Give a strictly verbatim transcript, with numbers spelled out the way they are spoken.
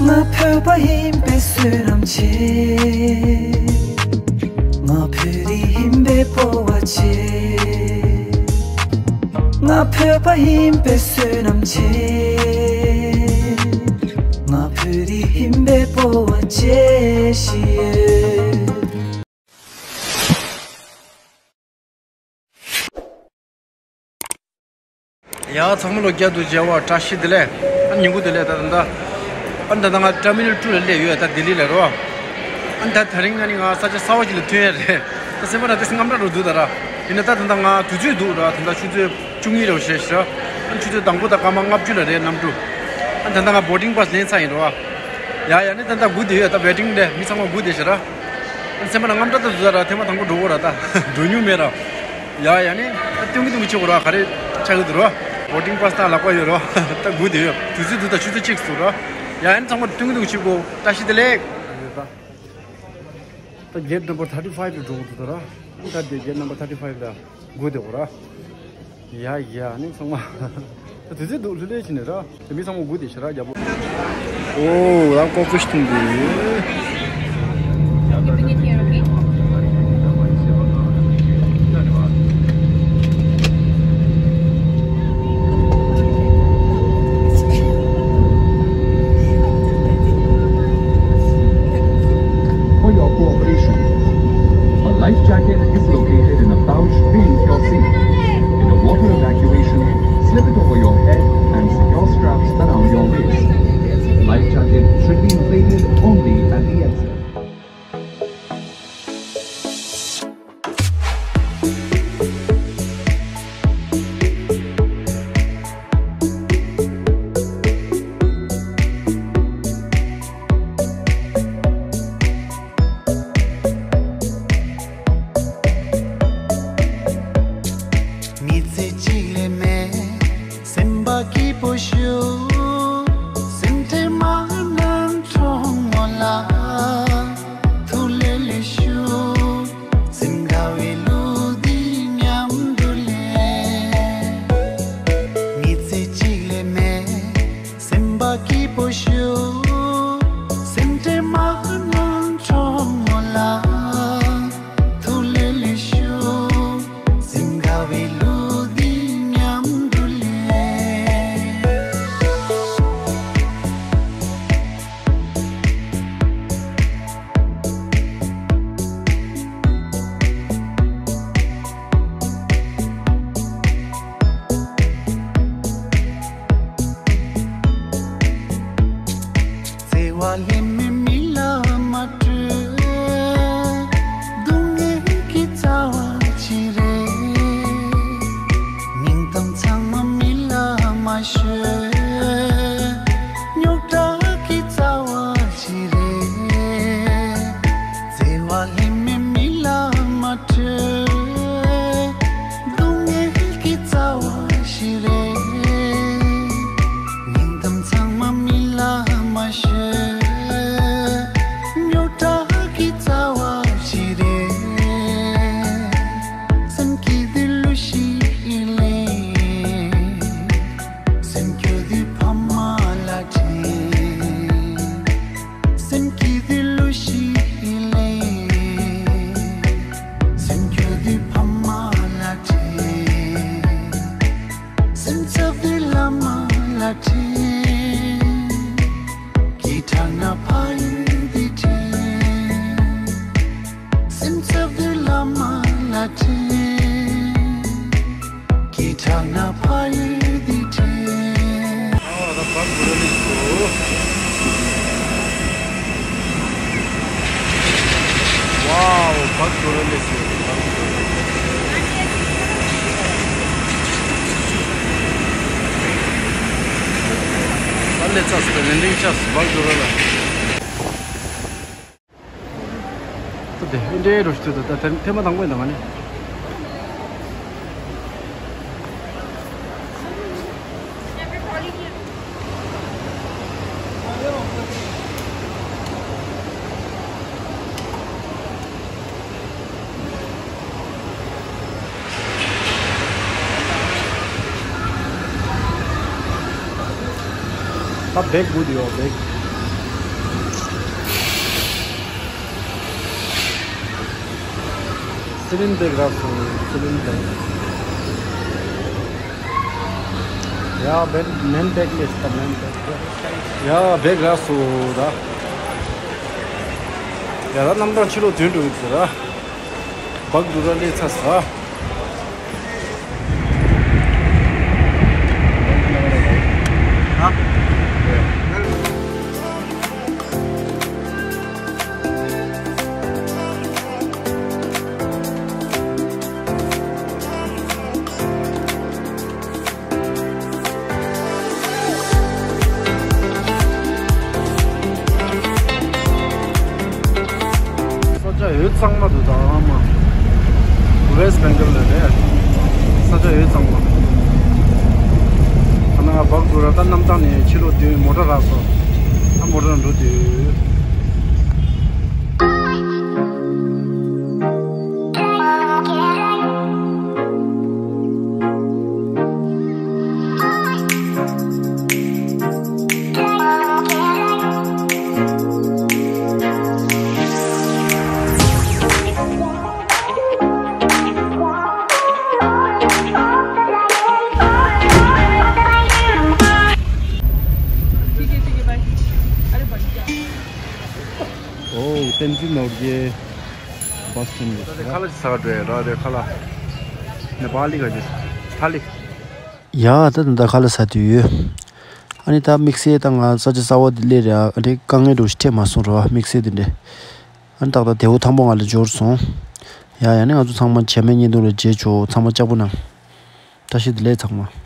ང་བོད་པ་ཡིན་པའི་བསོད་ནམས་ཆེ། ང་བོད་རིགས་ཡིན་པའི་སྤོབས་པ་ཆེ། ང་བོད་པ་ཡིན་པའི་བསོད་ནམས་ཆེ། ང་བོད་རིགས་ཡིན་པའི་སྤོབས་པ་ཆེ་ཞིག་ཡོད། ཡ་ཚང་མ་ལོ་བརྒྱ་དུ་མཇལ་བ་བཀྲ་ཤིས་བདེ་ལེགས། ཨ་ཉིན་གུང་བདེ་ལེགས། ད་ད་ད་ཨ་ད་ད་ང་ཊར་མི་ནལ་ཊུ་ལ་སླེབས་ཡོད། ད་ལྡི་ལི་ལ་རོ། ཨ་ད་དེ་རིང་ང་ནི་ང་ས་ཆ་གསར་བ་ཞིག་ལ་ཐོན་ཡ་རེད། ད་སེམས་པ་ན་ཏོག་ཙམ་དངངས་སྐྲག་རུ་འདུག་ད་ར། ཡིན་ན་ད་ད་ད་ང་དུས་ཚོད་འདུག་ར། ད་ད་ཆུ་ཚོད་བཅུ་གཉིས་རེ་བཞག་ཤག་ཨ་ཆུ་ཚོད་དང་པོ་ད་སྐར་མ་ལྔ་བཅུ་ལ་རེད། གནམ་གྲུ། ཨ་ད་ད་ང་བོར་ཌིང་པཱ་སི་ལེན་ཚར་ཡིན་རོ། ཡ་ཡ་ནི་ད་ད་སྒུག་བསྡད་ཡོད། ད་ཝེ་ཊིང་རེད། མི་ཚང་མ་སྒུག་བསྡད་ཤག་ར། སེམས་པ་ན་དངངས་སྐྲག་ཏོག་ཙམ་ར། ཐེངས་མ་དང་པོ་འགྲོ་གོ་ར། ད་འགྲོ་མྱོང་མེད་ར། ཡ་ཡ་ནི་ད་སྟོན་གི་སྟོན་གི་ཆེ་གོ་ར། ག་རེ་ཆགས་ཀྱི་འདུག་ར། བོར་ཌིང་པཱ་སི་ད་ལག་པ་ཡོད་ར། ད་སྒུག་བསྡད་ཡོད། དུས་ཚོད་འདུག་ད་ཆུ་ཚོད་གཅིག་སུ་ར། ཡ་ནི་ཚང་མ་སྟོན་གི་སྟོན་གི་ཆེ་གོ། བཀྲ་ཤིས་བདེ་ལེགས། ད་གེ་ཊི་ནམ་བར་ཐར་ཊི་ཕའིབ་ལ་འགྲོ་གི་འདུག་ད་ར། ད་དེ་གེ་ཊི་ནམ་བར་ཐར་ཊི་ཕའིབ་ལ་སྒུག་བསྡད་གོ་ར། ཡ་ཡ་ནི་ཚང་མ། ད་དུས་ཚོད་འདུག་ལྷོད་ལྷོད་བྱས་ནས་ར། དེ་མི་ཚང་མ་སྒུག་བསྡད་ཤག་ར་རྒྱལ་པོ། ཨོ་ད་ཀོ་ཕི་འཐུང་གི་ཡོད། For your cooperation, a life jacket is located in a pouch beneath your seat. In a water evacuation, slip it over your head and secure straps around your waist. Life jacket should be inflated only at the exit. མི་ཚེ་གཅིག་ལས་མེད། སེམས་པ་སྐྱིད་པོ་ཞུ། སེམས་ཁྲལ་མ་གནང་གྲོགས་མོ་ལ། ཐུགས་ལས་ལས་ཞུ། སེམས་དགའ་བའི་གླུ་འདི་མཉམ་དུ་ལེན། མི་ཚེ་གཅིག་ལས་མེད། སེམས་པ་སྐྱིད་པོ་ཞུ། སེམས་ཁྲལ་མ་གནང་གྲོགས་མོ་ལ། ཐུགས་ལས་ལས་ཞུ། སེམས་དགའ་བའི་གླུ་འདི་མཉམ་དུ་ལེན། བརྩེ་བ་ལྷད་མེད་མི་ལ་མ་སྤྲོད། སྡུག་བསྔལ་གྱི་རྩ་བ་ཅི་རེད། སྙིང་གཏམ་ཚང་མ་མི་ལ་མ་ཤོད། རྙོག་དྲ་གི་རྩ་བ་ཅི་རེད། བརྩེ་བ་ལྷད་མེད་མི་ལ་མ་སྤྲོད། སྡུག་བསྔལ་གྱི་རྩ་བ་ཅི་རེད། སྙིང་གཏམ་ཚང་མ་མི་ལ་མ་ཤོད། རྙོག་དྲ་གི་རྩ་བ་ཅི་རེད། སེམས་སྐྱིད་དུས་གླུ་ཞིག་ལེན། སེམས་སྐྱོ་དུས་ཕ་མ་ལ་དྲན། སེམས་སྐྱིད་དུས་གླུ་ཞིག་ལེན། སེམས་སྐྱོ་དུས་ཕ་མ་ལ་དྲན། སེམས་འཚབ་དུས་བླ་མ་ལ་དྲན། སྐྱིད་དྲགས་ན་ཕ་ཡུལ་འདི་དྲན། སེམས་འཚབ་དུས་བླ་མ་ལ་དྲན། སྐྱིད་དྲགས་ན་ཕ་ཡུལ་འདི་དྲན། ཨ་ད་བག་དོ་ར་ལེ་སོ། ཝའོ་བག་དོ་ར་ལེ་སོ། བག་དོ་ར་ལེ། ད་ལེ་ཚ་སོ། ལན་ལིང་ཆ་སོ་བག་དོ་ར་ལ། ད་དེ་ཨིན་ཌི་ཡ་རུ་ཤི་ཏུ་ད་ཐེ་མ་དང་པོ་ཡིན་ད་ང་ནི། ད་བེག་དགོས་དེ་ཡོད་བེག་ཚེ་རིང་བེག་རག་སོང་། ཚེ་རིང་བེག་ཡ་བེག་མེན་བེག་ལེས་ད་མེན་བེག་ཡ་བེག་རག་སོང་ད། ཡ་ད་གནམ་ཐང་ཕྱི་ལོགས་དོན་འགྲོ་གི་ཟེར་ར། བག་འགྲོ་ར་ལས་ཚ་ས། ས་ཆ་ཡོད་ཚང་མ་འདུག་ད་ཨ་མ། West Bengal ལ་རེད། ས་ཆ་ཡོད་ཚང་མ། ད་ནང་བག་འགྲོ་ར་ད་གནམ་ཐང་ནས་ཕྱི་ལོགས་དུས་མོ་ཊ་རག་སོང་། ད་མོ་ཊ་འགྲོ་དུས། ཨོ། བསྟན་འཛིན་ནོར་གྱི་བྷ་སི་སི་ཊེན་རེད། ད་དེ་ཁ་ལག་ཅིག་ཟ་ག་འགྲོ་ཡ་ར། དེ་ཁ་ལག་ནེ་པ་ལི་ག་ཅིག་ཐ་ལི། ཡ་ད་ད་ད་ཁ་ལག་ཟ་དུས་ཡོད། ཨ་ནི་ད་དམིགས་བསལ་ད་ང་ས་ཆ་གསར་པ་དེ་སླེབས་རེད། ཨ་ནི་དཀའ་ངལ་འདྲ་བོ་ཞིག་འཕྲད་མ་སོང་ར་བ། དམིགས་བསལ་དེ་འདྲས། ཨ་ནི་ཏག་ཏག་དེ་བོ་ཐང་པོ་ང་ལ་འབྱོར་སོང་། ཡ་ཡ་ནི་ང་ཚོ་ཚང་མ་བྱམས་པའི་བརྙན་ཐུང་ལ་མཇལ་ཆོག་ཚང་མ་ལྕགས་པོ་གནང་། བཀྲ་ཤིས་བདེ་ལེགས་ཚང་མ།